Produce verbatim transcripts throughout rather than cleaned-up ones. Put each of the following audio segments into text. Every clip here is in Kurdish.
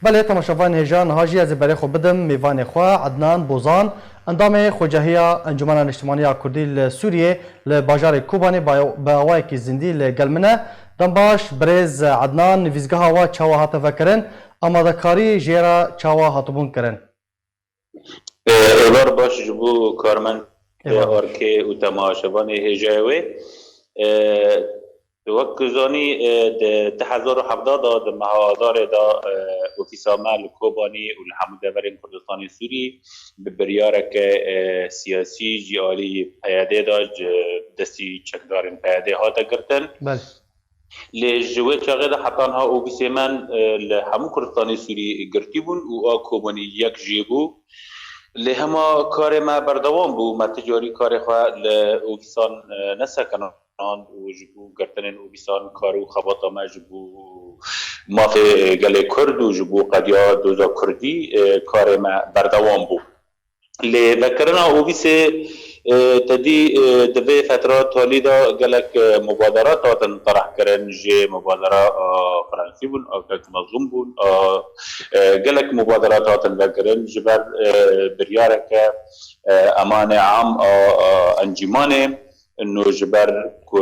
Belê, temaşevanên hêja, niha jî ez ê berê xwe bidim mêvanê xwe, Ednan Bozan, endamê Xwecehiya Encûmena Niştimanî ya Kurdî li Sûriyê, li bajarê Kobanê, bi awayekî zindî li gel min e. Dem baş, birêz Ednan, nivîsgeha we çawa hate vekirin, amadekarî jê re çawa hatibûn kirin? Êvar baş ji bo karmendê Arkê û temaşevanê hêjayê wê. Tu wek ku zanî, di du hezar û hevdeh de, di meha Adarê de, ofîsa me li Kobanî û li hemû deverên Kurdistanê Sûrî bi biryareke siyasî ji alî P Y D'ê de, ji destî çekdarên P Y D'ê hate girtin. Belê. Lê ji wê çaxê de heta niha ofîsê me li hemû Kurdistanê Sûrî girtî bûn û a Kobanî yek jê bû. Lê hema karê me berdewam bû, me ti carî karê xwe li ofîsan nesekinand û ji bo girtinên ofîsan kar û xebata me ji bo mafê gelê Kurd û ji bo qediya doza Kurdî karê me berdewam bû. Lê vekirina ofîsê, e, te dî, e, di vê fetra talî de gelek, e, mubaderat hatin tereh kirin, jê mubadera, a, Fransî bûn, a kek Mezlûm bûn, a, e, gelek mubaderat hatin vekirin ji ber, e, biryareke, e, emanê am a, a, encîmanê. Ino ji ber ku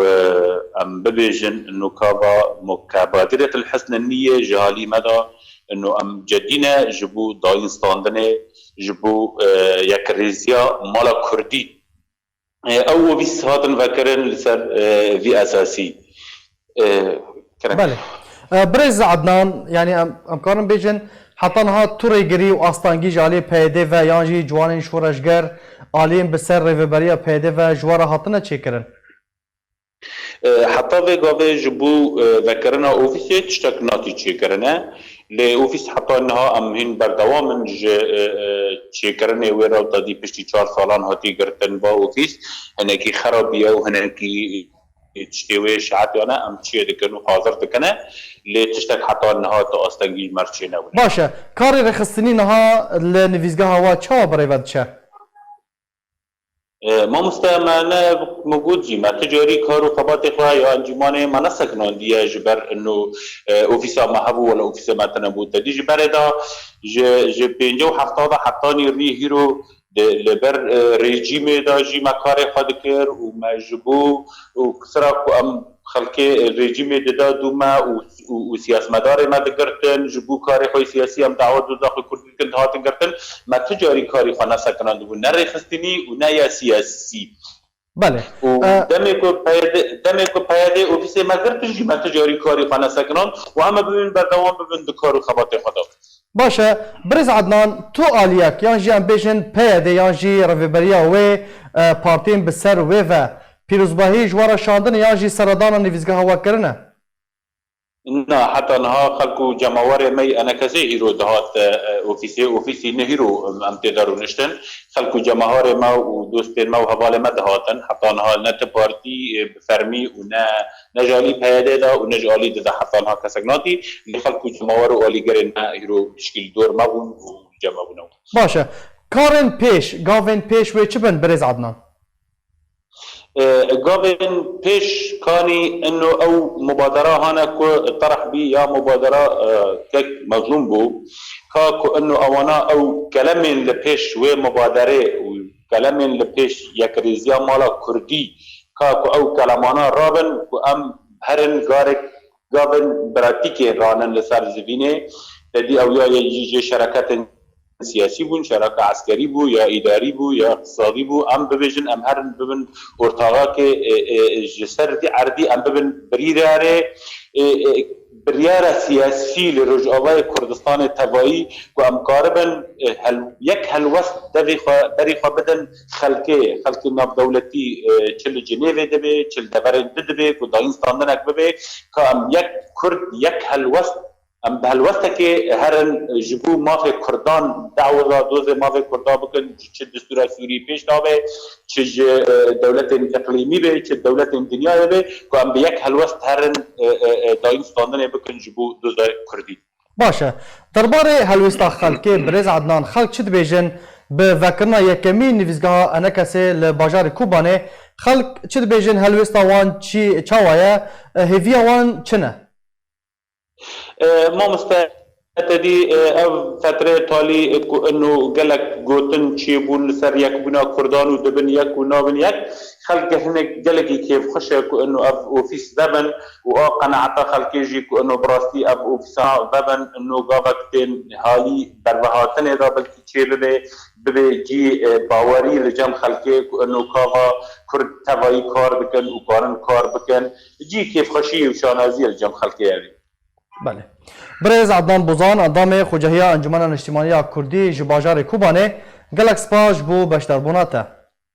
em bibêjin, ino kava mukebadiret el husn niyê ji halî me de, ino em cedî ne ji bo dayîn standinê, ji bo, e, yekrêziya mala Kurdî. E, ew ofîs hatin vekirin li ser, e, vî esasî. E, kerem. Belê. E, Birêz Ednan, yanî em, em karin bêjin, heta niha tu rêgirî û astengî ji alî P Y D ve yan jî ciwanên şoreşger aliyên bi ser rêveberiya P Y D ve ji we re hatine çêkirin? E, heta vê gavê ji bo, e, vekirina ofîsê tiştek nehatiye çêkirine. Lê ofîs heta niha em hîn berdewam in ji, e, e, çêkirinê wê re, te dî piştî çar salan hatiye girtin ba ofîs. Hinekî xerabiye û hinekî tiştê wê şietiyane em çiyê dikin û hazir dikine. Lê tiştek heta niha tu astengî ji me re çênebûne. Baş e. Karê rêxistinî niha li nivîsgeha we çawa bi rê ve diçe? E, mamoste, me ne, min got jî, me ti carî kar û xebatê xwe ya encîmanê me nesekinandiye ji ber ino, e, ofîsa me hebû, wela ofîsê me tune bû. Te dî ji berê de ji, ji pêncî û hefta de hetanî rî hîro di, li ber, e, rejîmê de jî me karê xwe dikir û me ji bo û sira ku em xelkê rejîmê dida dû me û, û, û siyasmedarê me digirtin, ji bo karê xwe siyasî em dawa doza xwe kurdî dikin, dihatin girtin, me ti carî karî xwe nesekinandibû, ne rêxistinî û ne ya siyasî. Belê. Û, e, demê ku P Y D, demê ku P Y D ofîsê me girtin jî me ti carî karî xwe nesekinand û em ê bibin berdewam bibin di kar û xebatê xwe de. Baş e, Birêz Ednan, tu aliyek yan jî em bêjin P Y D yan jî rêveberiya wê, e, partiyên bi ser wê ve pîrozbahî ji we re şandine yan jî seredana nivîsgeha we kirine? Na, heta niha xelk û cemawerê me yê enekesê hîro dihat, e, ofîsê, ofîsî ne hîro em tê de rûniştin. Xelk û cemawerê me û dostên me û hevalê me dihatin. Heta niha ne ti partî, e, bi fermî û ne, ne ji alî P Y D de û ne ji alî di de heta niha kesek nehatiye. Lê xelk û cemawer û alîgirên me hîro tişkî li dor me bûn û cem me bûne. Baş e. Karên pêş, gavên pêş wê çi bin, Birêz Ednan? E, gavên pêş kanî ino ew mubadera hane ku terh bî ya mubadera, e, kek Mezlûm bû. Ka ku ino ewana ew kelemên li pêş wê mubaderê û kelemên li pêş yekrêziya mala Kurdî, ka ku ew kelemana rabin ku em herin garek gavên pratîkê ranin li ser zivînê. Te dî ew ya yê jî jê şereketên siyasî bûn, şereke eskerî bû, ya îdarî bû, ya îqtisadî bû. Em bibêjin, em herin bibin ortaxakê, e, e, ji ser vî erdî em bibin birîrarê, e, e, biryara siyasî li Rojavayê Kurdistanê tevayî ku em karibin, e, hel-, yek helwest devê xwe, berî xwe bidin xelkê, xelkê navdewletî, e, çi li Cinêvê dibe, çi li deverên di dibe, ku dayîn standinek bibe, ka em yek Kurd, yek helwest, em bi helwestekê herin ji bo mafê Kurdan, daweta dozê mafê Kurdan bikin, çi destûra Sûrî pêş dabe, çi ji, e, dewletên iqlîmî be, çi dewletên dinyayê be, ku em bi yek helwest herin, e, e, e, dayîn standinê bikin ji bo doza Kurdî. Baş e. Derbarê helwêsta xelkê, Birêz Ednan, xelk çi dibêjin bi vekirina yekemîn nivîsgeha Enekesê li bajarê Kobanê? Xelk çi dibêjin, helwêsta wan çi, çawa ye? E, hêviya wan çi ne? E, mamoste, Tedî, e, ev fetreyê talî, e, ku ino gelek gotin çêbûn li ser yekbûna Kurdan û dibin yek û nabin yek, xelk hinek gelekî kêfxweş e ku ino ev ofîs vebin û a qenaeta xelkê jî ku ino bi rastî ev ofîsa vebin, ino gavek tên halî bervehatinê de belkî çêbibe, bibe cî, e, bawerî li cem xelkê ku ino kava Kurd tevayî kar dikin û karin kar bikin. Cî kêfxweşî û şanaziyê li cem xelkê ye. Belê. Birêz Adnan Bozan, endamê Xwecehiya Encumena Niştimanî ya Kurdî ji bajarê Kobanê, gelek spas ji bo beşdarbûna te.